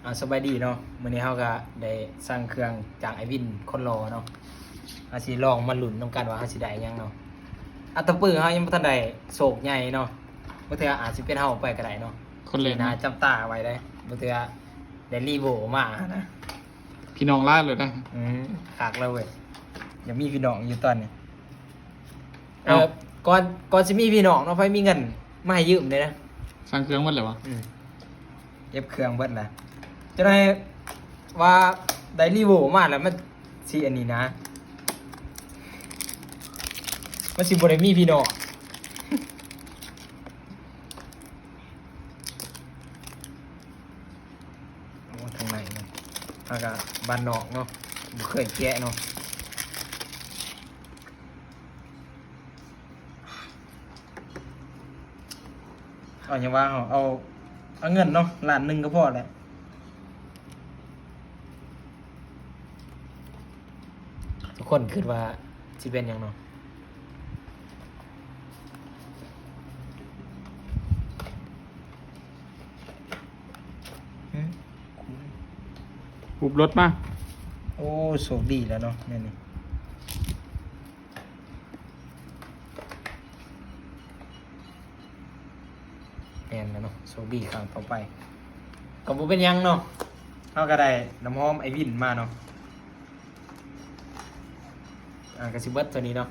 ອ່າ ສະບາຍດີເນາະ ມື້ນີ້ເຮົາກະໄດ້ສັ່ງເຄື່ອງຈາກອ້າຍວິນຄົນຫຼໍ່ເນາະ ເຮົາຊິລອງມາລຸ້ນນຳກັນວ່າເຮົາຊິໄດ້ຫຍັງເນາະ ອັດຕະປືເຮົາຍັງບໍ່ທັນໄດ້ໂຊກໃຫຍ່ເນາະ ບາງເທື່ອອາດຊິເປັນເຮົາໄປກະໄດ້ເນາະ ຄົນເຫຼັ້ນ ໜ້າຈັບຕາໄວ້ເດ້ ບາງເທື່ອໄດ້ລີໂວມາຫັ້ນນະ ພີ່ນ້ອງຫຼາຍເລີຍນະ ອືມ ຄັກແລ້ວເວີຍ ຢາກມີພີ່ນ້ອງຢູ່ຕອນນີ້ ເອີ ເອົ້າ ກ່ອນ ກ່ອນຊິມີພີ່ນ້ອງເນາະ ໃຜມີເງິນມາໃຫ້ຢືມແດ່ນະ ສັ່ງເຄື່ອງໝົດແລ້ວຫວາ ອືມ ເກັບເຄື່ອງເບິດແລ້ວ ຈະໄດ້ວ່າໄດ້ລີໂວມາແລ້ວ ມັນຊິອັນນີ້ນະ ມັນຊິບໍ່ໄດ້ມີພີ່ນ້ອງ ໂອ້ ທາງໃນມັນ ເຮົາກະບ້ານນອກເນາະ ບໍ່ເຄີຍແກະເນາະ ເອົາຫຍັງວ່າ ເອົາ ເອົາເງິນເນາະ ລ້ານໜຶ່ງກະພໍແຫຼະ ທຸກຄົນຄິດວ່າຊິເປັນຫຍັງເນາະ ຫຶ ຮຸບລົດມາ ໂອ້ ໂຊກດີແລ້ວເນາະ ແນວນີ້ ແມ່ນແລ້ວເນາະ ໂຊກດີຄັ້ງຕໍ່ໄປ ກະບໍ່ເປັນຫຍັງເນາະ ເຮົາກະໄດ້ນ້ຳຫອມອ້າຍວິນມາເນາະ ອ່າ ກະຊິເບິດເທົ່ານີ້ເນາະ